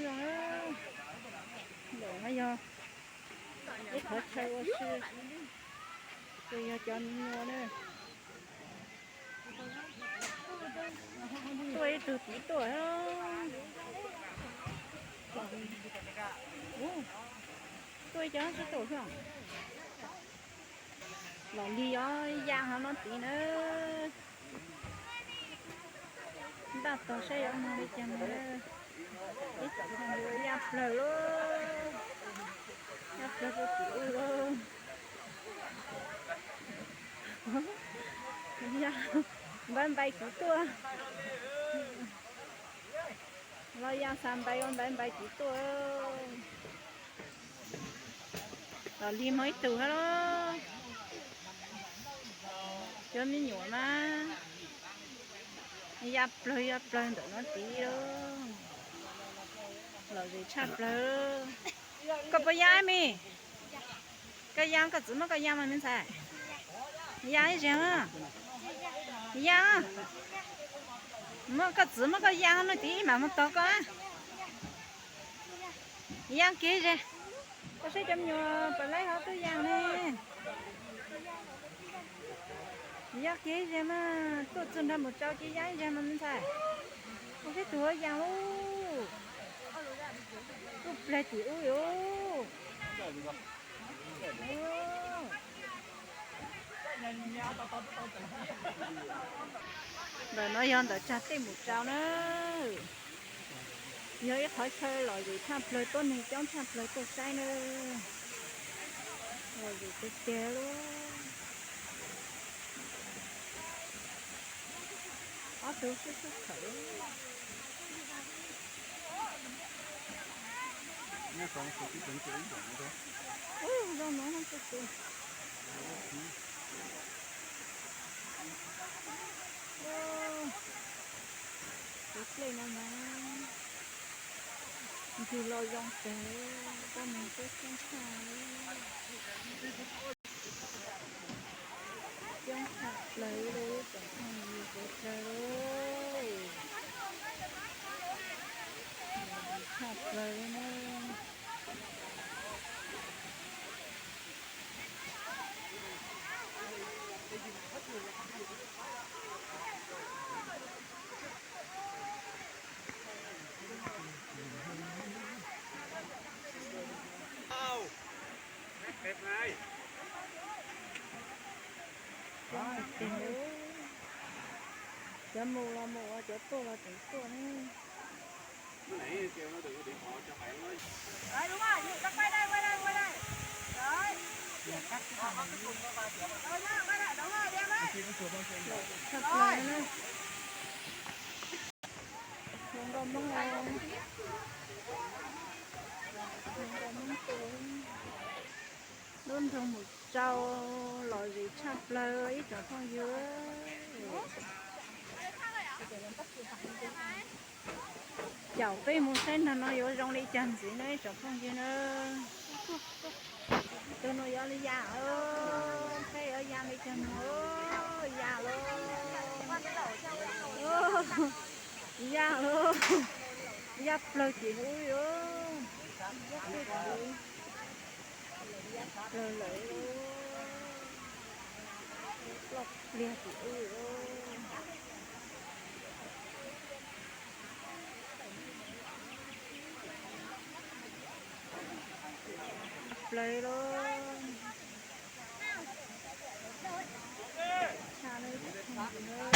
Zoo na. Ntawm no yog ib qhov chaw ua si, ces yog cov me nyuam na. Tuaj ib tug tid tuaj. Tuaj ib co sib tuaj xwb. Los lig ob ya hov no tid na. Npaj tog saib yuav moog li cas na. Ib tsoom phooj ywg ya plawg lauj. Ya plawg rau tim ub lauj. Ya, npaiv npaiv kuv tuaj. Los ya xa npaiv, npaiv npaiv kuv tuaj. Los lig moog ib tug hab lauj. Cov me nyuam mas ya plawg ya plawg ntawm no tid lauj. Lom zem tshaj plawg. Koj puas ya me? Koj ya, koj txiv muab koj ya mas me ntxhais. Ya ib zaug. Ya. Muab koj txiv muab koj ya no tid mam moog tog koj. Ya kiag ze. Koj saib cov me nyuam puas laib hov tub ya ne. Ya kiag ze mas, tuaj txug nrag mus tsau ces ya ib zaug mas me ntxhais. Ua seb tug hov ya lauj. Ub, plag tim ub yuav. Ntawm no yog ntawm tsag tej mus tsau na. Yog ib qhov chaw lom zem tshaj plawg, tuab neeg coob tshaj plawg tuaj saib na. Lom zem tiag tiag lauj. Ob tug sib sib khawm. Ub, zoo no no tus tus. Tus dlej no mas ntug los zoo kawg, tuab neeg coob tshaj. Coob tshaj plaws li, tsoom phooj ywg sawv daws lauj. Tshaj plaws li na. Cov mus los mus, cov tuaj los tseem tuaj ne. Lub nroog mus tsau los zem tshaj plaws ib tsoom phooj ywg. Caum peb mus saib nrag no yuav zoo li cas ntxiv na ib tsoom phooj ywg na. Tus no yuav li ya, peb yuav ya li cas no, ya lauj, ya lauj, ya plawg tim ub yuav, plawg lawm, ploj pliag tim ub yuav. Plawg lauj. Tshaj lawm ib tsoom phooj ywg na.